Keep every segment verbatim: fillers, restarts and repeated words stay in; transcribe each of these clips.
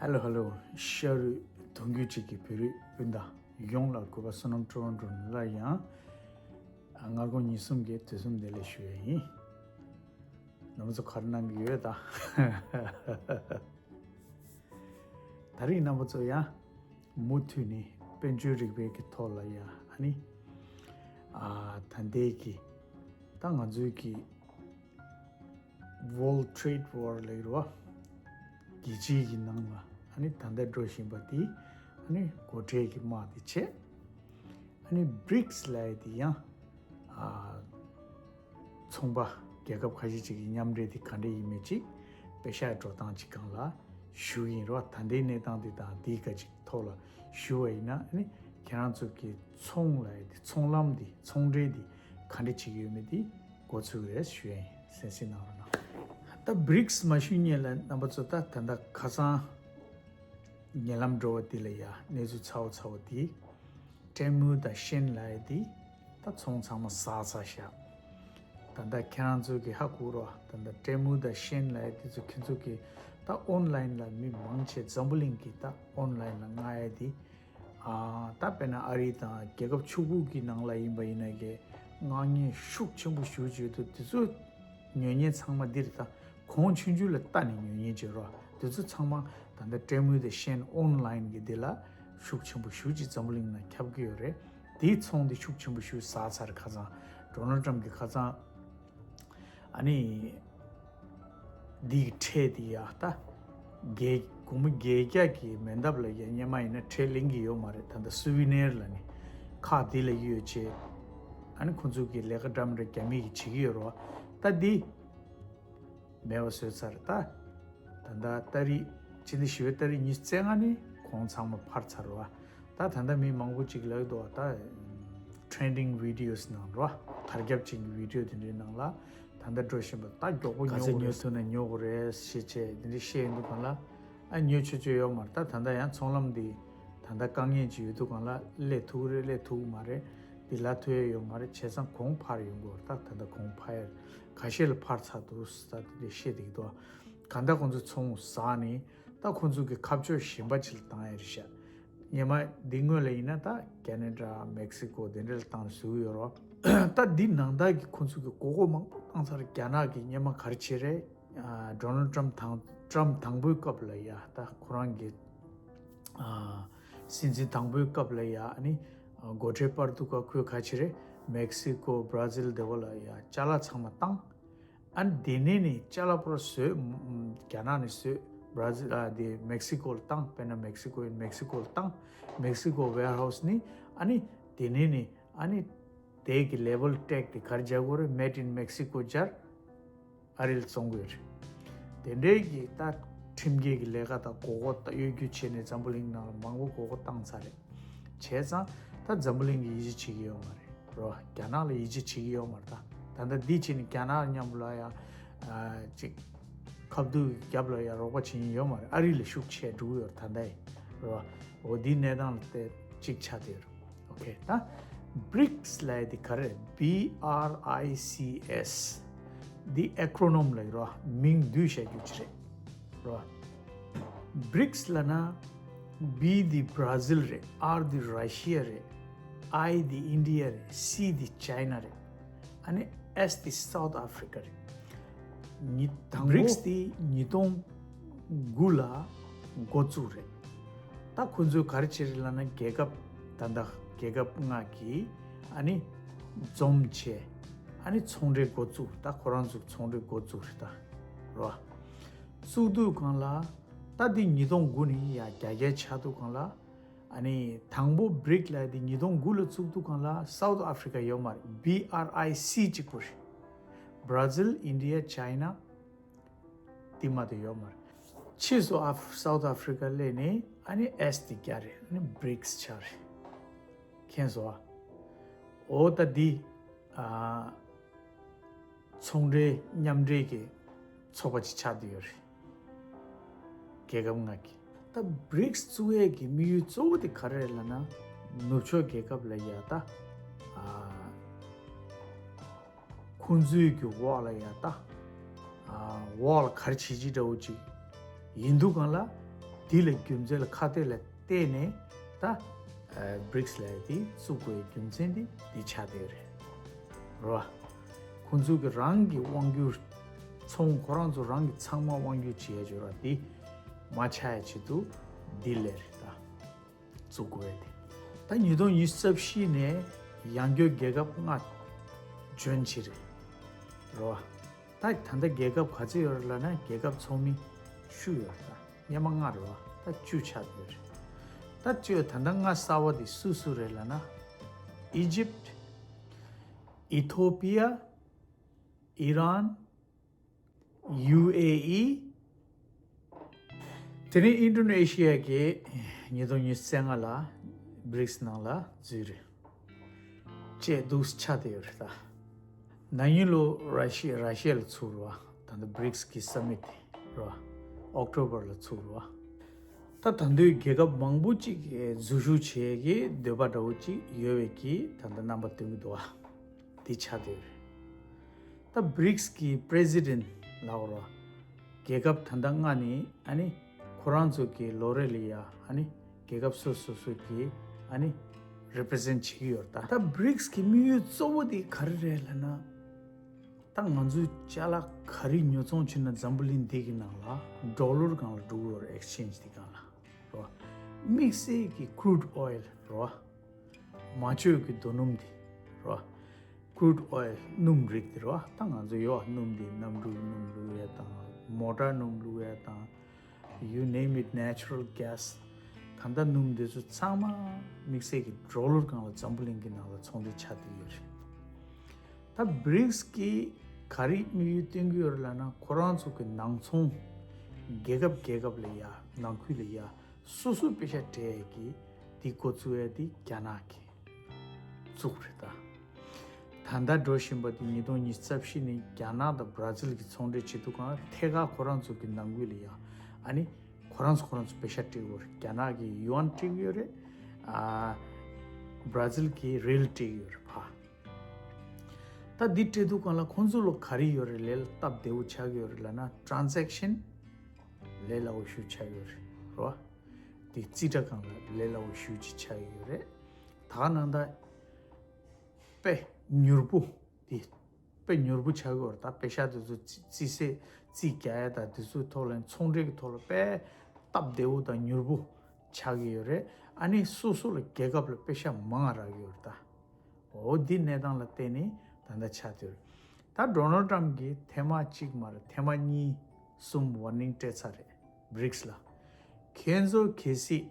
ཧེ་ལོ་ཧེ་ལོ། ཤ་རུས་གདུང་རྒྱུད་གཅིག་གི་བོད་རིགས་སྤུན་ཟླ་ཡོངས་ལ་གུས་པ་བསོད་ནམས་ཀྲོ་རོན་ཀྲོན་ལ་ཡང་སྔ་དགོང་ཉིན་གསུམ་གྱི་དུས་གསུམ་བདེ་ལེགས་ཞུ་ཡས་ཡིན། རྣམ་པ་ཚོ་ག་རེ་གནང་གི་ཡོད་ད། ད་རིང་རྣམ་པ་ཚོ་ཡང་མུ་མཐུད་ནས་དཔལ་འབྱོར་རིག་པའི་གི་ཐོག་ལ་ཡང་ཨ་ནི་ཨ་ད་ལྟའི་གི་ད་ང་ཚོའི་གི་World Trade War ལབ་རེད་བ། རྒྱལ་སྤྱིའི་གི་ནང་ལ་ཨ་ནི་ད་ལྟ་འགྲོ་བཞིན་པ་དེ་ཨ་ནི་སྒོ་ཁྲལ་གི་དམག་དེ་བྱས། ཨ་ནི་བྷི་རིགས་ལབ་ཡ་དེ་ཡང་ཨ་ཚོང་པ་རྒྱལ་ཁབ་ཁ་ཤས་ཅིག་གི་མཉམ་འབྲེལ་དེ་ག་འདྲ་ཡིན་མིན་ཅིག་པེ་ཤག་འགྲོ་སྟངས་ཅིག་སྒང་ལ་ཞུ་གི་ཡིན་རེད་བ། ད་ལྟའི་གནས་སྟངས་དེ་དང་དེའི་སྐད་ཅིག་ཐོག་ལ་ཞུ་བ་ཡིན་ན་ཨ་ནི་ཁྱེད་རང་ཚོ་གི་ཚོང་ལབ་ཡ་དེ་ཚོང་ལམ་དེ་ཚོང་འབྲེལ་དེ་ག་འདྲ་བྱེད་ཀྱི་ཡོད་མེད་དེ་འགོ་ཚུགས་རེད་ཞུ་ཡ་ཡིན། གསན་གཟིགས་གནང་རོགས་གནང་། ད་བྷི་རིགས་མ་ཞུ་སྔོན་ལ་རྣམ་པ་ཚོ་ད་ད་ལྟ་ཁ་སང་ཉེ་ལམ་འགྲོ་བ་དེ་ལ་ཡ་གནས་ཚུལ་ཚ་བོ་ཚ་བོ་དེ་ཀྲེན་མུའུ་དང་ཤན་ལབ་ཡ་དེ་ད་ཚོང་ཚང་མ་ཟག་ཚར་ཤག་ད་ལྟ་ཁྱེད་རང་ཚོ་གི་ཧ་གོ་རོགས། ད་ལྟ་ཀྲེན་མུའུ་དང་ཤན་ལབ་ཡ་དེ་ཚོ་ཁྱེད་ཚོ་གི་ད་ཨོན་ལན་ལ་མི་མང་ཆེ་འཛམ་བུ་གླིང་གི་ད་ཨོན་ལན་ལ་མངགས་ཡ་དེ། ཨ་ད་དཔེར་ན་ཨ་རི་དང་རྒྱལ་ཁབ་ཕྱུག་པོ་གི་ནང་ལ་ཡིན་པ་ཡིན་ན་གི་མངགས་མཁན་ཤུགས་ཆེན་པོ་ཞེ་པོ་ཅིག་འདུག་དེ་ཚོ་ཉོ་མཁན་ཚང་མ་འདིར་ད་གོང་ཆུང་ཆུང་ལ་ལྟ་ནས་ཉོ་མཁན་ཅིག་རོ། དེ་ཚོ་ཚང་མ་ད་ལྟ་ཀྲེན་མུའུ་དང་ཤན་ཨོན་ལན་གི་འདི་ལ་ཤུགས་ཆེན་པོ་ཞེ་པོ་ཅིག་འཛམ་བུ་གླིང་ནང་ཁྱབ་ཀྱི་ཡོད་རེད། དེའི་ཚོང་འདི་ཤུགས་ཆེན་པོ་ཞེ་པོ་ཟག་ཚར། ཁ་སང་ཌོ་ནལ་ཊམ་གི་ཁ་སང་ཨ་ནི་འདི་གི་ཁྲལ་འདི་ཡ་ད་བརྒྱད་སྒོར་མོ་བརྒྱད་བརྒྱ་གི་མེ་འདབས་ལ་ཡ་སྔོན་མ་ཡིན་ན་ཁྲལ་ལེན་གྱི་ཡོད་མ་རེད། ད་ལྟ་སུ་ཝི་ནེར་ལ་ནི་ཁག་འདི་ལ་ཡོད་ཅེས་ཨ་ནི་ཁོང་ཚོ་གི་ལས་ཀ་འདྲ་མི་འདྲ་རྒྱ་མི་གི་བྱེད་ཀྱི་ཡོད་རེད་བ། ད་འདི་མེད་པ་བཟོས་ཚར། ད་ད་ལྟ་ཏ་རིག་ཕྱི་ཟླ་བཞི་པའི་ཏ་རིག་ཉི་ཤུ་རྩ་ལྔ་ནས་གོང་ཚང་མ་འཕར་ཚར་བ། ད་ད་ལྟ་མི་མང་པོ་ཅིག་ལབ་འདུག་ད་ཊྲེན་ཌིང་བི་ཌི་ཡོ་ནང་རོ། དར་ཁྱབ་ཅན་གྱི་བི་ཌི་ཡོ་དེ་འདྲའི་ནང་ལ་ད་ལྟ་འགྲོ་བཞིན་པ་ད་མགྱོགས་པོ་ག་ཚད་ཉོ་ཉོ་ཐུབ་ན་ཉོ་དགོས་རེད་ཞེས་བྱས་དེ་འདྲའི་བཤད་ཡོང་དུས་སྒང་ལ་ཨ་ཉོ་ཆོག་ཆོག་ཡོད་མ་རེད། ད་ད་ལྟ་ཡང་ཚོང་ལམ་འདི་ད་ལྟ་དཀའ་ངལ་ཅིག་ཡོད་དུས་སྒང་ལ་སླེབས་ཐུབ་རེད་སླེབས་ཐུབ་མ་རེད། འདི་ལ་ཐུབ་ཡ་ཡོད་མ་རེད། བྱས་ཙང་གོང་འཕར་ཡོང་དགོས་རེད། ད་ད་ལྟ་གོང་འཕར་ཡ་ཁ་ཤས་ལ་འཕར་ཚར་འདུག་ད་དེ་འདྲའི་བཤད་བསྡད་ཀྱི་འདུག་གང་ལྟར་ཁོང་ཚོས་ཚོང་ཟ་ནས་ད་ཁོང་ཚོ་གི་ཁ་ཕྱོགས་གཞན་པ་ཅིག་ལ་བཏང་ཡ་རེད་ཤག་སྔོན་མ་འདི་སྔོན་ལ་ཡིན་ན་ད་ཁེ་ན་ཌ་མེག་སི་ཀོ་དེ་འདྲ་ལ་བཏང་ནས་བཟོས་ཡོད་རེད། ད་འདི་ནང་ལྟར་གྱི་ཁོང་ཚོ་གི་མགོ་སྐོར་མང་པོ་བཏང་ཚར། རྒྱ་ནག་གི་སྔོན་མ་ག་རེ་བྱས་རེད། ཨ་ཌོ་ནལ་ཊམ་དང་ཊམ་དང་པོའི་སྐབས་ལ་ཡ་ད་ཁོ་རང་གི་ཨ་སྲིད་འཛིན་དང་པོའི་སྐབས་ལ་ཡ་ཨ་ནི་སྒོ་ཁྲལ་སྤར་དུས་སྐབས་ཁོས་ག་བྱས་རེད། མེག་སི་ཀོ་བྷ་ར་ཟིལ་དེ་བ་ལ་ཡ་ཅ་ལག་ཚང་མ་བཏང་། ཨ་ནི་དེ་ནས་ནི་ཅ་ལག་པོ་ར་བཟོས། ཨམ། རྒྱ་ནག་ནས་བཟོས། བྷ་ར་ཟིལ་ཨ་དེ་མེག་སི་ཀོ་ལ་བཏང་། དཔེར་ན་མེག་སི་ཀོ་ཡིན་མེག་སི་ཀོ་ལ་བཏང་། མེག་སི་ཀོ་ཝེར་ཧའུ་སི་ནི་ཨ་ནི་དེ་ནས་ནི་ཨ་ནི་དེ་གི་ལེ་བལ་ཊེག་དེ་ག་རེ་སྦྱར་དགོས་རེད། Made in Mexico སྦྱར། ཨ་རི་ལ་བཙོང་དགོས་རེད། དེ་འདྲའི་གི་ད་ཁྲིམས་འགལ་གྱི་ལས་ཀ་དང་མགོ་སྐོར་ད་གཡོ་སྒྱུ་བྱས་ནས་འཛམ་བུ་གླིང་ནང་ལ་མང་པོ་མགོ་སྐོར་བཏང་ཚར་རེད། བྱས་ཙང་ད་འཛམ་བུ་གླིང་གིས་ཡིད་ཆེས་བྱེད་ཀྱི་ཡོད་མ་རེད་རོ། རྒྱ་ནག་ལ་ཡིད་ཆེས་བྱེད་ཀྱི་ཡོད་མ་རེད། ད་ད་ལྟ་འདི་བྱས་ནས་རྒྱ་ནག་མཉམ་ལ་ཡང་ཨ་ཅིག་ཁ་བསྡུར་རྒྱབ་ལ་ཡང་རོགས་པ་བྱེད་མཁན་ཡོད་མ་རེད། ཨ་རི་ལ་ཤུགས་ཆེ་འགྲོ་གི་ཡོད་རེད་ད་ལྟ་ཡིན་རོ། འོ་འདིའི་གནས་སྟངས་ལ་བལྟས་གཅིག་ཆགས་བསྡད་ཡོད་རེད། ཨོ་ཁེ། ད་བྷི་རིགས་ལབ་ཡ་དེ་ག་རེ་རེད། བྷི་ཨར་ཨའི་སི་ཨེས། འདི་ཨེ་ཀྲོ་ནོམ་ལབ་ཡོད་རོ། མིང་བསྡུས་བཤད་རྒྱུ་ཅིག་རེད་རོ། བྷི་རིགས་ལབ་ན་བྷི་འདི་བྷ་ར་ཟིལ་རེད། ཨར་འདི་ར་ཤི་ཡ་རེད། ཨའི་འདི་ཨིན་ཌི་ཡ་རེད། སི་འདི་ཅའི་ན་རེད། ཨ་ནི་ཨེས་འདི་སའུ་ཐི་ཨ་ཕི་རི་ཀ་རེད། ཉི་དང་པོ་བྷི་རིགས་འདི་ཉིས་སྟོང་དགུ་ལ་འགོ་བཙུགས་རེད། ད་ཁོ་ཚོས་ག་རེ་བྱས་རེད་ལབ་ན་རྒྱལ་ཁབ་ད་ལྟ་རྒྱལ་ཁབ་ལྔ་གིས་ཨ་ནི་འཛོམས་བྱས་ཨ་ནི་ཚོང་འབྲེལ་འགོ་བཙུགས། ད་ཁོ་རང་ཚོས་ཚོང་འབྲེལ་འགོ་བཙུགས་རེད་ད་རོ། བཙུགས་དུས་སྒང་ལ་ད་འདི་ཉིས་སྟོང་དགུ་ནས་ཡ་རྒྱ་རྒྱ་ཆགས་དུས་སྒང་ལ་ཨ་ནི་དང་པོ་བྷི་རིགས་ལབ་ཡ་འདི་ཉིས་སྟོང་དགུ་ལ་བཙུགས་དུས་སྒང་ལ་སའུ་ཐི་ཨ་ཕི་རི་ཀ་ཡོད་མ་རེད། བྷི་ཨར་ཨའི་སི་གཅིག་པོ་རེད། བྷ་ར་ཟིལ་ཨིན་ཌི་ཡ་ཅའི་ན་དེ་མ་གཏོགས་ཡོད་མ་རེད། ཕྱིས་སུ་ཨ་སའུ་ཐི་ཨ་ཕི་རི་ཀ་སླེབས་ནས་ཨ་ནི་ཨེས་དེ་བརྒྱབ་རེད། ཨ་ནི་བྷི་རིགས་ཆགས་རེད། མཁྱེན་སོང་ཨ། འོ་ད་འདི་ཨ་ཚོང་འབྲེལ་མཉམ་འབྲེལ་གྱི་ཚོགས་པ་ཅིག་ཆགས་བསྡད་ཡོད་རེད། རྒྱལ་ཁབ་ལྔ་གི། ད་བྷི་རིགས་བཙུགས་ཡས་ཀྱི་དམིགས་ཡུལ་གཙོ་བོ་དེ་ག་རེ་རེད་ལབ་ན། ནུབ་ཕྱོགས་རྒྱལ་ཁབ་ལ་ཡ་ད་ཨ་ཁོང་ཚོའི་གི་འོག་ལ་ཡ་ད་ཨ་འོག་ལ་ག་རེ་བྱེད་ཀྱི་འདྲ་བོ་ཅིག་ཡིན་དུས་སྒང་ལ། འདི་ལ་རྒྱུ་མཚན་ལ་ཁ་གཏད་ལ་བལྟས་ནས་ད་བྷི་རིགས་ལབ་ཡ་དེ་བཙུགས་དགོས་རྒྱུ་མཚན་དེ་འདི་ཆགས་བསྡད་ཡོད་རེད། རེད་བ། ཁོང་ཚོ་གི་རང་གི་དབང་སྒྱུར་ཚོང་ཁོ་རང་ཚོ་རང་གི་ཚང་མ་དབང་སྒྱུར་བྱེད་ཡ་ཅིག་ཡོད་ར། དེ་མ་ཆགས་ཡ་ཆེད་དུ་འདི་ལས་རེད་ད། བཙུགས་དགོས་ཡ་དེ། ད་ཉིས་སྟོང་ཉི་ཤུ་རྩ་བཞི་ནས་ཡང་སྒོས་རྒྱལ་ཁབ་ལྔ་འཇོན་ཆེ་རེད། རེད་བ། ད་ད་ལྟ་རྒྱལ་ཁབ་ག་ཚོད་ཡོད་རེད་ལབ་ན་རྒྱལ་ཁབ་ཚོགས་མི་བཅུ་ཡོད་རེད་ད། སྔོན་མ་ལྔ་རེད་བ། ད་བཅུ་ཆགས་བསྡད་རེད། ད་བཅུ་ད་ལྟ་ལྔ་གསར་པ་དེ་སུ་སུ་རེད་ལབ་ན། Egypt, Ethiopia, Iran, ཡུ་ཨེ་ཨི། དེ་ནས་ཨིན་ཌོ་ནེ་ཤི་ཡ་གིས་ཉིས་སྟོང་ཉི་ཤུ་རྩ་ལྔ་ལ་བྷི་རིགས་ནང་ལ་འཛུལ་རེད། བཅས་འདུག་ཆགས་བསྡད་ཡོད་རེད་ད། ན་ནིང་ལོ་ར་ཤི་ར་ཤི་ཡ་ལ་ཚུགས་རེད་བ། ད་ལྟ་བྷི་རིགས་ཀྱི་སམ་མིཊ་དེ་རེད་བ། ཨོག་ཊོ་བར་ལ་ཚུགས་རེད་བ། ད་ད་དུང་རྒྱལ་ཁབ་མང་པོ་ཅིག་འཛུལ་ཞུགས་བྱེད་ཀྱི་འདོད་པ་འདྲ་བོ་ཅིག་ཡོད་པའི་གི་ད་ལྟ་རྣམ་པ་སྟོན་གྱི་འདུག་བ། དེ་ཆགས་བསྡད་ཡོད་རེད། ད་བྷི་རིགས་ཀྱི་པི་རེ་སི་ཌེན་ཊི་ལབ་དགོས་རེད་བ། རྒྱལ་ཁབ་ད་ལྟ་ལྔ་ནི་ཨ་ནི་ཁོ་རང་ཚོ་གི་ལོ་རེ་ལ་ཡ་ཨ་ནི་རྒྱལ་ཁབ་སོ་སོ་སོ་གི་ཨ་ནི་རེ་པི་རེ་སེན་ཊི་བྱེད་ཀྱི་ཡོད་རེད་ད། ད་བྷི་རིགས་ཀྱི་དམིགས་ཡུལ་གཙོ་བོ་དེ་ག་རེ་རེད་ལབ་ན། ད་ང་ཚོའི་ཅ་ལག་ག་རེ་ཉོ་ཚོང་བྱེད་ན་འཛམ་བུ་གླིང་འདི་གི་ནང་ལ་ཌོ་ལར་སྒང་ལ་འགྲོ་གི་ཡོད་རེད། ཨེག་སི་ཅེན་ཇི་འདི་སྒང་ལ་རེད་བ། དམིགས་བསལ་གྱི་ཀུ་རུཌ་ཨོའི་ལི་རེད་བ། མ་བཅོས་ཀྱི་རྡོ་སྣུམ་འདི་རེད་བ། ཀུ་རུཌ་ཨོའི་ལི་སྣུམ་རིགས་འདི་རེད་བ། ད་ང་ཚོ་ཡོད་བ། སྣུམ་འདི་གནམ་གྲུའི་སྣུམ་བླུག་ཡས་དང་མོ་ཊ་སྣུམ་བླུག་ཡས་དང་། You name it, natural gas. ད་ལྟ་སྣུམ་འདི་ཚོ་ཚང་མ་དམིགས་བསལ་གྱི་ཌོ་ལར་སྒང་ལ་འཛམ་བུ་གླིང་གི་ནང་ལ་ཚོང་འབྲེལ་ཆགས་བསྡད་ཡོད་རེད། ད་བྷི་རིགས་ཀྱིས་ག་རེ་དམིགས་ཡུལ་བཏོན་གྱི་ཡོད་རེད་ལབ་ན། ཁོ་རང་ཚོ་གི་ནང་ཚོང་རྒྱལ་ཁབ་རྒྱལ་ཁབ་ལ་ཡ་ནང་ཁུལ་ལ་ཡ་སོ་སོ་པེ་ཤ་སྤྲད་ཡས་ཀྱི་དེ་འགོ་བཙུགས་ཡས་དེ་རྒྱ་ནག་གིས་བཙུགས་རེད་ད། ད་ལྟ་འགྲོ་བཞིན་པ་དེ་ཉིས་སྟོང་ཉི་ཤུ་རྩ་བཞི་ནས་རྒྱ་ནག་དང་བྷ་ར་ཛིལ་གྱི་ཚོང་འབྲེལ་བྱེད་དུས་སྒང་ཐད་ཀར་ཁོ་རང་ཚོ་གི་ནང་ཁུལ་ལ་ཡ་ཨ་ནི་ཁོ་རང་ཚོ་ཁོ་རང་ཚོ་པེ་ཤ་སྤྲད་ཀྱི་ཡོད་རེད། རྒྱ་ནག་གི་ཡུའན་སྤྲད་ཀྱི་ཡོད་རེད། ཨ་བྷ་ར་ཛིལ་གྱི་རིལ་སྤྲད་ཀྱི་ཡོད་རེད་ཕ། ད་འདི་སྤྲད་དུས་སྒང་ལ་ཁོང་ཚོ་ལ་ག་རེ་ཡོད་རེད། ལས་སྟབས་བདེ་བོ་ཆགས་ཀྱི་ཡོད་རེད་ལབ་ན། ཊ་རན་སེག་ཤན་ལས་སླ་བོ་ཞིག་ཆགས་ཀྱི་ཡོད་རེད་རེད་བ། དེ་རྩིས་ཁྲ་སྒང་ལ་ལས་སླ་བོ་ཞིག་ཅིག་ཆགས་ཀྱི་ཡོད་རེད། ད་ག་ནང་ད་དཔེ་མྱུར་པོ། དེ་དཔེ་མྱུར་པོ་ཆགས་ཀྱི་ཡོད་རེད། ད་པེ་ཤ་དེ་ཚོ་རྩིས་རྩིས་སེ་རྩིས་རྒྱག་ཡ་དང་དེ་ཚོའི་ཐོག་ལ་ཚོང་འབྲེལ་གྱི་ཐོག་ལ་དཔེ་སྟབས་བདེ་བོ་དང་མྱུར་པོ་ཆགས་ཀྱི་ཡོད་རེད། ཨ་ནི་སོ་སོ་ལ་རྒྱལ་ཁབ་ལ་པེ་ཤ་མང་རག་གི་ཡོད་རེད་ད། འོ་འདི་གནས་སྟངས་ལ་བརྟེན་ནས་ད་ལྟ་ཆགས་བསྡད་ཡོད་རེད། ད་ཌོ་ནལ་ཊམ་གྱིས་ཐེངས་མ་གཅིག་མ་རེད། ཐེངས་མ་གཉིས་གསུམ་ཝར་ནིང་སྤྲད་ཚར་རེད་བྷི་རིགས་ལ། ཁྱེད་ཚོ་གལ་སྲིད་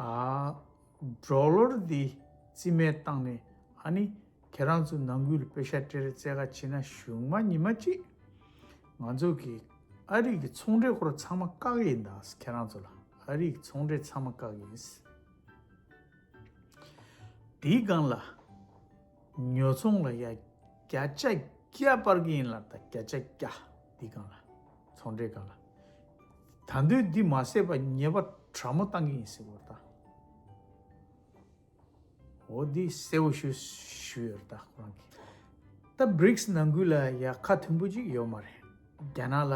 ཨ་ཌོ་ལར་འདི་རྩིས་མེད་བཏང་ནས་ཨ་ནི་ཁྱེད་རང་ཚོ་ནང་ཁུལ་ལ་པེ་ཤ་སྤྲད་རེས་རྩེ་ག་བྱེད་ན་གཞུག་མ་ཉི་མ་གཅིག་ང་ཚོ་གི་ཨ་རི་གི་ཚོང་འབྲེལ་སྐོར་ཚང་མ་བཀག་ཡིན་ད། ཁྱེད་རང་ཚོ་ལ་ཨ་རི་གི་ཚོང་འབྲེལ་ཚང་མ་བཀག་ཡིན། དེའི་སྒང་ལ་ཉོ་ཚོང་ལ་ཡ་བརྒྱ་ཆ་བརྒྱ་སྤར་གི་ཡིན་ལ། ད་བརྒྱ་ཆ་བརྒྱ་དེའི་སྒང་ལ་ཚོང་འབྲེལ་སྒང་ལ་ད་དུང་འདི་མ་ཟད་པ་ཉེས་པ་དྲག་མོ་བཏང་གི་ཡིན་ཟེར་བ་ད། འོ་འདི་གསལ་བོ་ཞུ་ཞུ་ཡོད་རེད་ད་ཁོ་རང་གིས། ད་བྷི་རིགས་ནང་ཁུལ་ལ་ཡ་ཁ་མཐུན་པོ་ཅིག་ཡོད་མ་རེད། རྒྱ་ནག་ལ་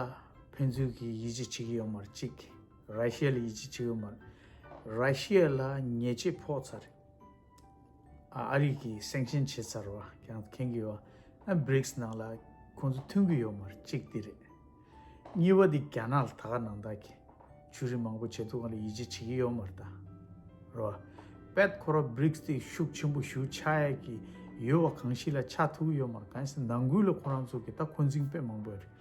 ཕན་ཚུན་གྱི་ཡིད་ཆེས་བྱེད་ཀྱི་ཡོད་མ་རེད་གཅིག་ར་ཤི་ཡ་ལ་ཡིད་ཆེས་བྱེད་ཀྱི་ཡོད་མ་རེད། ར་ཤི་ཡ་ལ་ཉེས་ཆད་ཕོག་ཚར་རེད། ཨ་ཨ་རི་གིས་སེང་ཤན་བྱས་ཚར་བ་ཁྱེད་རང་མཁྱེན་གྱི་ཡོད། ཨ་བྷི་རིགས་ནང་ལ་ཁོང་ཚོ་མཐུན་གྱི་ཡོད་མ་རེད། གཅིག་དེ་རེད། གཉིས་པ་དེ་རྒྱ་ནག་ལ་ད་ག་ནང་བཞིན་གྱི་བཅུད་རིགས་མང་པོ་བྱེད་ཐུབ་ག་ལ་ཡིད་ཆེས་བྱེད་ཀྱི་ཡོད་མ་རེད་ད། རེད་བ། དཔེ་ཁོ་རང་བྷི་རིགས་དེ་ཤུགས་ཆེན་པོ་ཞིག་ཆགས་ཡས་ཀྱི་ཡོད་པ་གང་ཞིག་ལ་ཆགས་ཐུབ་ཀྱི་ཡོད་མ་རེད། གང་ཡིན་ཟེར་ན་ནང་ཁུལ་ལ་ཁོ་རང་ཚོ་གི་ད་འཁོན་འཛིང་དཔེ་མང་པོ་ཡོད་རེད།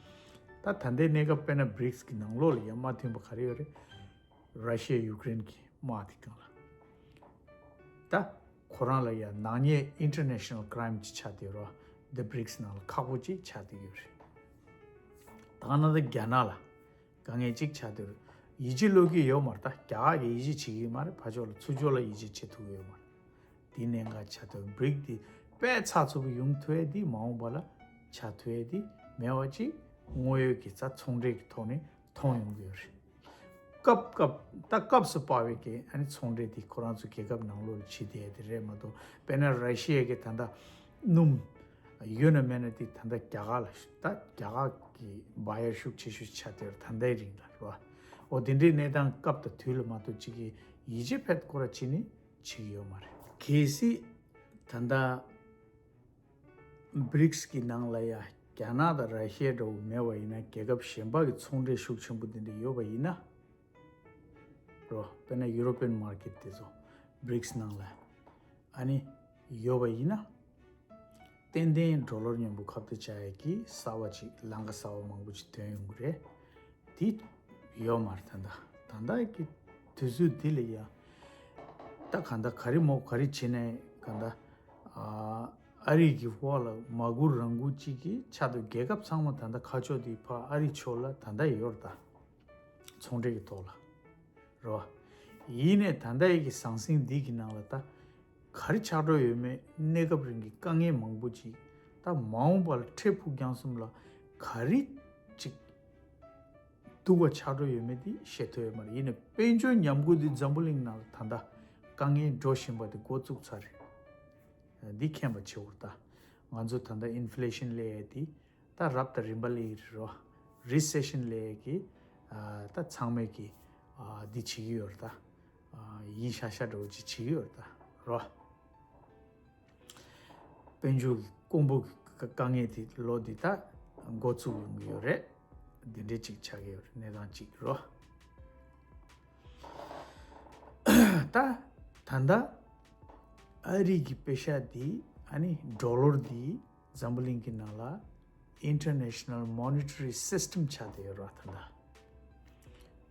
ད་ད་ལྟའི་གནས་སྐབས་དཔེར་ན་བྷི་རིགས་ཀྱི་ནང་ལོགས་ལ་ཡང་མ་མཐུན་པ་ག་རེ་ཡོད་རེད། ར་ཤི་ཡ་ཡུ་ཀེ་རེན་གྱི་དམག་དེ་སྒང་ལ། ད་ཁོ་རང་ལ་ཡང་ནག་ཉེས་ཨིན་ཊར་ནེ་ཤ་ནལ་ཀྲའིམ་ཅིག་ཆགས་བསྡད་རོ། འདི་བྷི་རིགས་ནང་ལ་ཁག་པོ་ཅིག་ཆགས་བསྡད་ཡོད་རེད། ད་ག་ནང་བཞིན་རྒྱ་ནག་ལ་དཀའ་ངལ་ཅིག་ཆགས་བསྡད་རེད། ཡིད་ཆེས་བློས་འགེལ་ཡོད་མ་རེད། ད་རྒྱ་གར་གྱིས་ཡིད་ཆེས་བྱེད་ཀྱི་མ་རེད། ཕར་ཕྱོགས་ལ་ཚུར་ཕྱོགས་ལ་ཡིད་ཆེས་བྱེད་ཐུབ་ཀྱི་ཡོད་མ་རེད། དེ་གནད་འགག་ཆགས་བསྡད་རེད། བྷི་རིགས་དེ་དཔེ་ཚགས་ཚུད་པོ་ཡོང་ཐུབ་ཡས་དེ་མ་འོངས་པ་ལ་ཆགས་ཐུབ་ཡས་དེ་མེད་པ་ཅིག་དངོས་ཡོད་ཀྱི་ཚ་ཚོང་འབྲེལ་གྱི་ཐོག་ནས་མཐོང་ཡོང་གི་ཡོད་རེད། སྐབས་སྐབས་ད་སྐབས་སུ་བབས་པའི་གི་ཨ་ནི་ཚོང་འབྲེལ་དེ་ཁོ་རང་ཚོ་རྒྱལ་ཁབ་ནང་ལོགས་ལ་བྱེད་བསྡད་དེ་རེད་མ་གཏོགས། དཔེར་ན་ར་ཤི་ཡ་གི་ད་ལྟ་སྣུམ་ཡོད་ན་མེད་ན་དེ་ད་ལྟ་རྒྱ་གར་ལ་ད་རྒྱ་གར་གི་བྷ་ཡར་ཤུགས་ཆེ་ཤོས་ཆགས་བསྡད་ཡོད་རེད། ད་ལྟའི་རིང་ལ་རེད་བ། འོ་དེ་འདྲའི་གནས་སྟངས་སྐབས་དང་དུས་ལ་མ་གཏོགས་ཅིག་གི་ཡིད་ཆེས་ཕེད་སྐོར་བྱེད་ནི་བྱེད་ཀྱི་ཡོད་མ་རེད། གལ་སྲིད་ད་ལྟ་བྷི་རིགས་ཀྱི་ནང་ལ་ཡ་རྒྱ་ནག་དང་ར་ཤི་ཡ་འདྲ་བོ་མེད་པ་ཡིན་ན། རྒྱལ་ཁབ་གཞན་པ་གི་ཚོང་འབྲེལ་ཤུགས་ཆེན་པོ་འདི་འདྲ་ཡོད་པ་ཡིན་ན། རོ། དཔེར་ན་ཡུ་རོ་པན་མར་ཀེཊ་དེ་ཚོ་བྷི་རིགས་ནང་ལ་ཨ་ནི་ཡོད་པ་ཡིན་ན། ཏན་ཏན་ཌོ་ལར་མཉམ་པོ་ཁ་གཏད་བཅག་ཡས་ཀྱི་གསར་པ་ཅིག་ལམ་ཁ་གསར་པ་མང་པོ་ཅིག་ཐོན་ཡོང་གི་རེད། དེ་ཡོད་མ་རེད་ད་ལྟ། ད་ལྟ་གི་དུས་ཚོད་འདི་ལ་ཡ། ད་ག་འདྲ་ག་རེ་མོ་ག་རེ་བྱེད་ནས་ག་འདྲ། ཨ་ཨ་རི་གི་འོག་ལ་མ་སྒུར་རང་སྒུར་ཅིག་གི་ཆ་དུ་རྒྱལ་ཁབ་ཚང་མ་ད་ལྟ་ཁ་ཕྱོགས་དེ་ཕར་ཨ་རི་ཕྱོགས་ལ་ད་ལྟ་ཡོད་རེད་ད། ཚོང་འབྲེལ་གྱི་ཐོག་ལ། རེད་བ། ཡིན་ནའི་ད་ལྟ་ཡི་གི་ཟང་ཟིང་འདི་གི་ནང་ལ་ད་ག་རེ་ཆགས་འགྲོ་ཡོད་མེད། གནས་སྐབས་རིང་གི་དཀའ་ངལ་མང་པོ་ཅིག་ད་མ་འོངས་པ་ལ་འཕྲལ་ཕུགས་རྒྱང་གསུམ་ལ་ག་རེ་ཅིག་སྡུག་པ་ཆགས་འགྲོ་ཡོད་མེད་འདི་བཤད་ཐུབ་ཡོད་མ་རེད། ཡིན་ནའི་དཔལ་འབྱོར་ཉམས་རྒུད་འདི་འཛམ་བུ་གླིང་ནང་ལ་ད་ལྟ་དཀའ་ངལ་འགྲོ་བཞིན་པ་དེ་འགོ་བཙུགས་ཚར་རེད། འདི་མཁྱེན་པ་བྱེད་དགོས་རེད་ད། ང་ཚོ་ད་ལྟ་ཨིན་ཕི་ལེ་ཤན་སླེབས་ཡས་དེ་ད་རབ་དང་རིམ་པ་སླེབས་ཀྱི་རེད་རོ། རི་སེ་ཤན་སླེབས་ཡས་ཀྱི་ཨ་ད་ཚང་མས་ཀྱི་ཨ་འདི་བྱེད་ཀྱི་ཡོད་རེད་ད། ཨ་ཡིན་ཤག་ཤག་འདྲ་བོ་ཅིག་བྱེད་ཀྱི་ཡོད་རེད་ད་རོ། དཔལ་འབྱོར་གོང་བུ་དཀའ་ངལ་དེ་ལོ་འདི་ད་འགོ་བཙུགས་ཡོང་གི་ཡོད་རེད། འདི་འདྲའི་ཅིག་ཆགས་ཀྱི་ཡོད་རེད། གནས་སྟངས་ཅིག་རོ། ད་ད་ལྟ་ཨ་རི་གི་པེ་ཤ་འདི་ཨ་ནི་ཌོ་ལར་འདི་འཛམ་བུ་གླིང་གི་ནང་ལ་International Monetary System ཆགས་བསྡད་ཡོད་རེད་ད་ལྟ།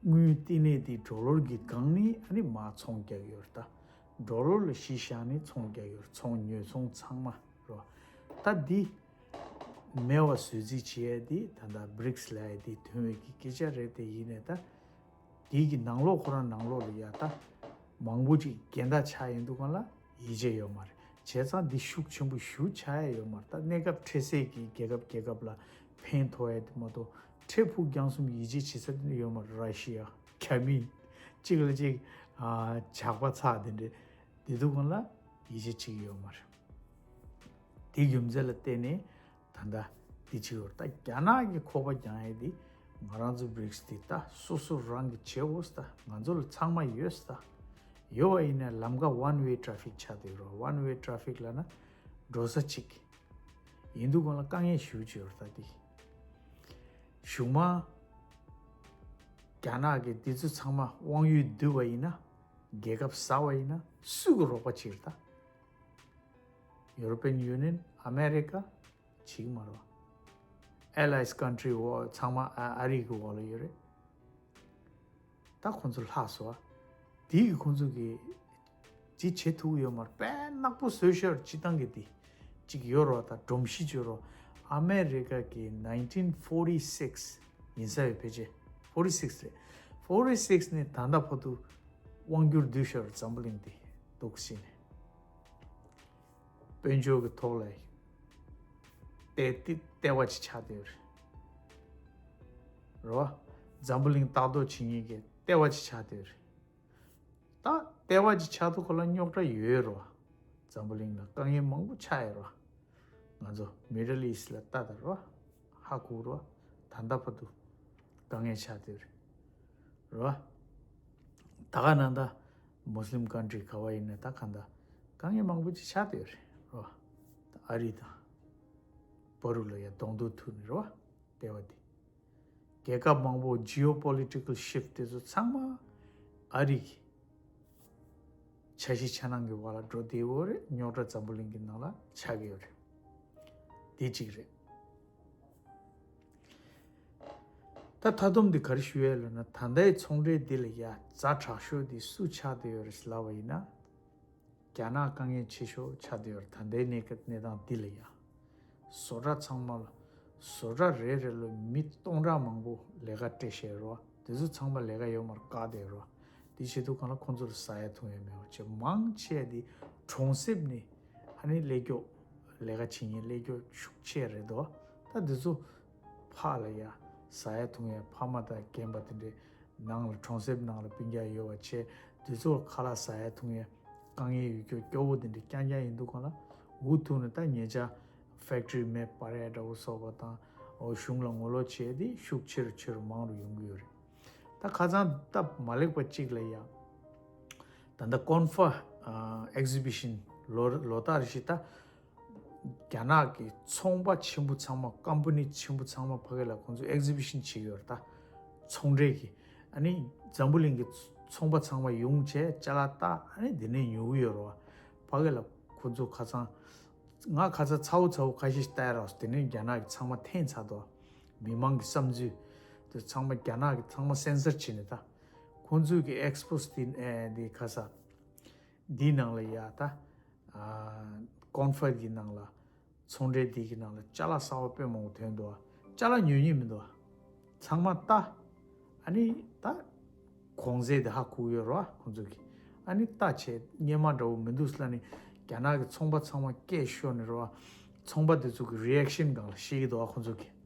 དངུལ་བསྟི་གནས་དེ་ཌོ་ལར་གྱི་སྒང་ནས་ཨ་ནི་མར་ཚོང་རྒྱག་གི་ཡོད་རེད་ད། ཌོ་ལར་ལ་གཞི་བཞག་ནས་ཚོང་རྒྱག་གི་ཡོད་རེད། ཚོང་ཉོ་ཚོང་ཚང་མ་རོ། ད་འདི་མེད་པ་བཟོ་རྩིས་བྱེད་ཡས་དེ་ད་ལྟ་བྷི་རིགས་ལབ་ཡས་དེ་ཐོན་པའི་གི་སྐད་ཆ་རེད་དེ། ཡིན་ནའི་ད་དེའི་གི་ནང་ལོགས་ཁོ་རང་ནང་ལོགས་ལ་ཡ་ད་མང་པོ་ཅིག་འགལ་ཟླ་ཆགས་ཡོང་དུས་སྒང་ལ་ཡིད་ཆེས་ཡོད་མ་རེད། བྱས་ཙང་འདི་ཤུགས་ཆེན་པོ་ཞེ་པོ་ཆགས་ཡས་ཡོད་མ་རེད། ད་གནས་སྐབས་འཕྲལ་སེལ་གྱི་རྒྱལ་ཁབ་རྒྱལ་ཁབ་ལ་ཕན་ཐོགས་ཡས་དེ་མ་གཏོགས་འཕྲལ་ཕུགས་རྒྱང་གསུམ་ཡིད་ཆེས་བྱེད་ས་དེ་འདྲ་ཡོད་མ་རེད། ར་ཤི་ཡ། རྒྱ་མི། གཅིག་ལ་གཅིག་ཨ་ཇག་པ་ཚ་དེ་འདྲས། དེ་དུས་སྒང་ལ་ཡིད་ཆེས་བྱེད་ཀྱི་ཡོད་མ་རེད། དེའི་རྒྱུ་མཚན་ལ་བརྟེན་ནས་ད་ལྟ་འདི་བྱེད་ཡོད་རེད། ད་རྒྱ་ནག་གི་ཁོག་པ་རྒྱང་ཡས་དེ་ང་རང་ཚོ་བྷི་རིགས་དེ་ད་སོ་སོ་རང་གི་བྱེད་འོས་ད། ང་ཚོ་ལ་ཚང་མ་ཡོད་ད། ཡོད་པ་ཡིན་ན་ལམ་ཁ་ཝན་ཝེ་ཊ་ཕིག་ཆགས་བསྡད་ཡོད་རེད། ཝན་ཝེ་ཊ་ཕིག་ལབ་ན་འགྲོ་ས་གཅིག་ཡིན་དུས་སྒང་ལ་དཀའ་ངལ་ཞེ་པོ་ཅིག་ཡོད་རེད་ད་དེ། གཞུག་མ་རྒྱ་ནག་གིས་འདི་ཚོ་ཚང་མ་དབང་ཡོད་བསྡུས་པ་ཡིན་ན། རྒྱལ་ཁབ་བཟོས་པ་ཡིན་ན་སུས་ཀྱི་རོགས་པ་བྱེད་རེད་ད། ཡུ་རོ་པན་ཡུ་ནི་ཡན། ཨ་མེ་རི་ཀ་བྱེད་ཀྱི་མ་རེད་པ། ཨེ་ལའིས་ཀན་ཊི་རི་འོག་ཚང་མ་ཨ་ཨ་རི་གི་འོག་ལ་ཡོད་རེད། ད་ཁོང་ཚོ་ལྷག་སོང་བ། དེ་གི་ཁོང་ཚོ་གི་ཅི་བྱེད་ཐུབ་ཀྱི་ཡོད་མ་རེད། དཔེ་ནག་པོ་བཟོས་ཤར་སྤྱི་བཏང་གི་དེ་ཅིག་ཡོད་རོ། ད་སྒྲོམ་གཞི་བྱོས་རོ། ཨ་མེ་རི་ཀ་གི་nineteen forty six ཡིན་ས་ཡོད། ཕལ་ཆེར་forty six རེད། forty six ནས་ད་ལྟ་བར་དུ་དབང་སྒྱུར་བསྡུས་ཤར་འཛམ་བུ་གླིང་དེ་འདུག་ཟེར་ནས། དཔལ་འབྱོར་གྱི་ཐོག་ལ་ལྟེ་ལྟེ་ལྟེ་བ་ཅིག་ཆགས་བསྡད་ཡོད་རེད། རེད་བ། འཛམ་བུ་གླིང་ལྟ་རྟོག་བྱེད་མཁན་གྱི་ལྟེ་བ་ཅིག་ཆགས་བསྡད་ཡོད་རེད། ད་ལྟེ་བ་ཅིག་ཆགས་དུས་སྒང་ལ་རྙོག་དྲ་ཡོད་རེད་བ། འཛམ་བུ་གླིང་ལ་དཀའ་ངལ་མང་པོ་ཆགས་ཡོད་རེད་བ། ང་ཚོ་Middle East ལ་ལྟ་དང་རེད་བ། ཧ་གོ་རེད་བ། ད་ལྟ་བར་དུ་དཀའ་ངལ་ཆགས་བསྡད་ཡོད་རེད། རེད་བ། ད་ག་ནང་ད་Muslim country ག་བ་ཡིན་ན་ད་ག་འདྲ་དཀའ་ངལ་མང་པོ་ཅིག་ཆགས་བསྡད་ཡོད་རེད། རེད་བ། ད་ཨ་རི་དང་བ་རུ་ལ་ཡ་གདོང་ཐུག་ཐུག་ནས་རེད་བ། ལྟེ་བ་དེ། རྒྱལ་ཁབ་མང་པོ་geopolitical shift དེ་ཚོ་ཚང་མ་ཨ་རི་གི་འཆར་གཞི་འཆར་སྣང་གི་བར་ལ་འགྲོ་བསྡད་ཡོད་རེད། རྙོག་དྲ་འཛམ་བུ་གླིང་གི་ནང་ལ་ཆགས་ཀྱི་ཡོད་རེད། དེ་གཅིག་རེད། ད་མཐའ་སྡོམ་འདི་ག་རེ་ཞུ་ཡས་ལབ་ན། ད་ལྟའི་ཚོང་འབྲེལ་འདི་ལ་ཡ་ཛ་དྲག་ཤོས་འདི་སུ་ཆགས་བསྡད་ཡོད་རེད་ལབ་པ་ཡིན་ན། རྒྱ་ནག་དཀའ་ངལ་ཆེ་ཤོས་ཆགས་བསྡད་ཡོད་རེད། ད་ལྟའི་གནས་སྐབས་གནས་སྟངས་འདི་ལ་ཡ། བཟོ་གྲྭ་ཚང་མ་ལ། བཟོ་གྲྭ་རེ་རེ་ལ་མི་སྟོང་ཕྲག་མང་པོ་ལས་ཀ་སྤྲད་བཞག་ཡོད་རེད་བ། དེ་ཚོ་ཚང་མ་ལས་ཀ་ཡོད་མ་རེད། བཀག་བསྡད་ཡོད་རེད་བ། དེ་བྱེད་དུས་སྒང་ལ་ཁོང་ཚོ་ལ་ཟ་ཡ་འཐུང་ཡ་མེད་པ་བྱས། མང་ཆེ་དེ་གྲོང་གསེབ་ནས་ཨ་ནི་ཀླད་ཀྱོག་ལས་ཀ་བྱེད་མཁན་ཀླད་ཀྱོག་ཤུགས་ཆེ་རེད་དོ། ད་དེ་ཚོ་ཕར་ལ་ཡ་ཟ་ཡ་འཐུང་ཡ་ཕ་མ་དང་རྒན་པ་དེ་འདྲའི་ནང་ལ་གྲོང་གསེབ་ནང་ལ་སྤུན་ཀྱག་ཡོད་པ་བྱས། དེ་ཚོ་ཁ་ལག་ཟ་ཡ་འཐུང་ཡ་དཀའ་ངལ་ཡོད་རྒྱུ་སྐྱོ་བོ་དེ་འདྲ་རྐྱང་རྐྱང་ཡིན་དུས་སྒང་ལ། འུ་ཐུག་ནས་ད་ཉེ་ཆར་ཕེག་ཊི་རི་མེ་སྤར་ཡ་འདྲ་བོ་སོགས་པ་དང་། འོ་གཞུང་ལ་ངོ་ལོག་བྱས་ཏེ་ཤུགས་ཆེ་རུ་ཆེ་རུ་མང་རུ་ཡོང་གི་ཡོད་རེད། ད་ ད་ཁ་སང་སྟབས་མ་ལེགས་པ་གཅིག་ལ་ཡ། ད་ལྟ་ཀོན་ཧྥ་ཨེག་ཟི་བི་ཤན་ལོ་ལོ་ལྟར་རེ་བཞིན་ད་རྒྱ་ནག་གི་ཚོང་པ་ཆེན་པོ་ཚང་མ་ཀམ་པ་ནི་ཆེན་པོ་ཚང་མ་ཕ་གི་ལ་ཁོང་ཚོ་ཨེག་ཟི་བི་ཤན་བྱེད་ཀྱི་ཡོད་རེད་ད། ཚོང་འབྲེལ་གྱི། ཨ་ནི་འཛམ་བུ་གླིང་གི་ཚོང་པ་ཚང་མ་ཡོང་བྱས་ཅ་ལག་ལྟ། ཨ་ནི་དེ་ནས་ཉོ་གི་ཡོད་རེད་བ། ཕ་གི་ལ་ཁོང་ཚོ་ཁ་སང་ང་ཁ་ཚ་ཚ་བོ་ཚ་བོ་ཁ་ཤས་ཤིག་ལྟ་ཡ་རག་སོང་། དེ་ནས་རྒྱ་ནག་གི་ཚང་མ་འཐེན་ཚར་འདུག། མི་མང་གི་བསམ་ཚུལ་དེ་ཚང་མ་རྒྱ་ནག་གི་ཚང་མ་སེན་སར་བྱས་ནས་ད། ཁོང་ཚོའི་གི་ཨེག་སི་པོ་འདི་ཨེ་འདི་ཁ་ས་འདིའི་ནང་ལ་ཡ་ད། ཨ་ཀོན་ཧྥ་གི་ནང་ལ། ཚོང་འབྲེལ་འདི་གི་ནང་ལ་ཅ་ལག་གསར་པ་དཔེ་མང་པོ་ཐོན་འདུག། ཅ་ལག་ཉོ་མཁན་མི་འདུག། ཚང་མ་ལྟ། ཨ་ནི་ད་གོང་ཚད་དེ་ཧ་གོ་གི་ཡོད་རེད་བ་ཁོང་ཚོ་གི། ཨ་ནི་ལྟ་བྱས་སྔོན་མ་འདྲ་བོ་མི་འདུག་ལབ་ནས་རྒྱ་ནག་གི་ཚོང་པ་ཚང་མ་སྐད་ཤོར་ནས་རེད་བ། ཚོང་པ་དེ་ཚོ་གི་རི་ཨེག་ཤན་སྒང་ལ་བཤད་ཀྱི་འདུག་བ་ཁོང་ཚོ་གི།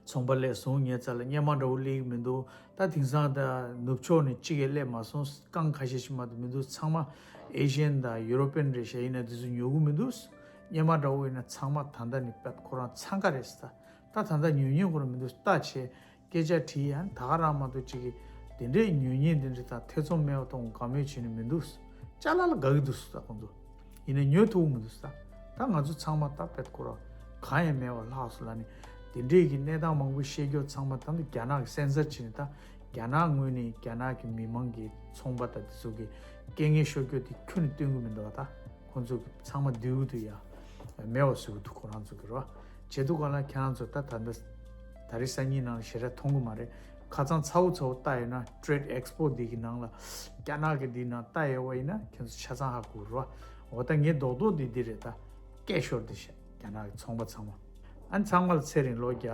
ཚོང་པ་ལས་བཟུང་ཉེ་ཚ་ལ་སྔོན་མ་འདྲ་བོ་སླེབས་ཀྱི་མི་འདུག། ད་དེང་སང་ད་ནུབ་ཕྱོགས་ནས་གཅིག་ཡང་སླེབས་མ་སོང་། རྐང་ཁ་ཤས་ཤིག་མ་གཏོགས་མི་འདུག། ཚང་མ་ཨེ་ཤི་ཡན་དང་ཡུ་རོ་པན་རེད་ཤག། ཡིན་ན་དེ་ཚོ་ཉོ་གི་མི་འདུག། སྔོན་མ་འདྲ་བོ་ཡིན་ན་ཚང་མ་ད་ལྟ་ནས་པད་ཁོ་རང་འཚང་ཁ་རེད་ཟེར། ད་ད་ལྟ་ཉོ་མཁན་ཁོ་རང་མི་འདུག། ལྟ་བྱས་སྐད་ཆ་དྲིས་ཡང་ད་ག་རང་མ་གཏོགས་གཅིག་གིས་དེ་འདྲས་ཉོ་མཁན་དེ་འདྲས་དང་ཐེ་ཚོམ་མེད་པ་གཏོང་དགའ་མོས་བྱས་ནས་མི་འདུག། ཅ་ལག་ལ་དགའ་གི་འདུག་ཟེར་ཁོང་ཚོ། ཡིན་ན་ཉོ་ཐུབ་མི་འདུག་ཟེར། ད་ང་ཚོ་ཚང་མ་ད་པད་ཁོ་རང་གང་ཡང་མེད་པ་ལྷག་སོང་ལབ་ནས་དེ་འདྲས་ཀྱི་གནས་སྟངས་མང་པོ་བཤད་རྒྱུ་ཚང་མ་ད་ལྟ་རྒྱ་ནག་གི་སེན་སར་བྱས་ནས་ད་རྒྱ་ནག་ངོས་ནས་རྒྱ་ནག་གི་མི་མང་གི་ཚོང་པ་དང་དེ་ཚོ་གི་སྐད་ངན་ཤོར་རྒྱུ་དེ་ཁྱོན་ནས་སྟོན་གི་མི་འདུག་བ། ད་ཁོང་ཚོ་གི་ཚང་མ་བསྡུས་འདུག་ཡ། མེད་པ་བཟོ་གི་འདུག་ཁོ་རང་ཚོ་གི་རོ། བྱེད་དུས་གང་ལ་ཁྱེད་རང་ཚོ་ད་ད་ལྟ་ད་རེས་སང་ཉིན་ནང་ལ་ཞེ་དྲག་མཐོང་གི་མ་རེད། ཁ་སང་ཚ་བོ་ཚ་བོ་ལྟ་ཡོད་ན་ཊེ་རེ་ཌི་ཨེག་སི་པོ་འདི་གི་ནང་ལ་རྒྱ་ནག་གི་འདི་ནང་ལྟ་ཡོད་པ་ཡིན་ན་ཁྱེད་ཚོ་ཆ་ཚང་ཧ་གོ་རོ། འོ་ད་ངའི་རྡོག་རྡོག་འདི་འདི་རེད་ད། སྐད་ཤོར་འདི་བཤད་རྒྱ་ནག་གི་ཚོང་པ་ཚང་མ། ཨ་ནི་ཚང་མ་ལ་ཚེ་རིང་ལོ་བརྒྱ།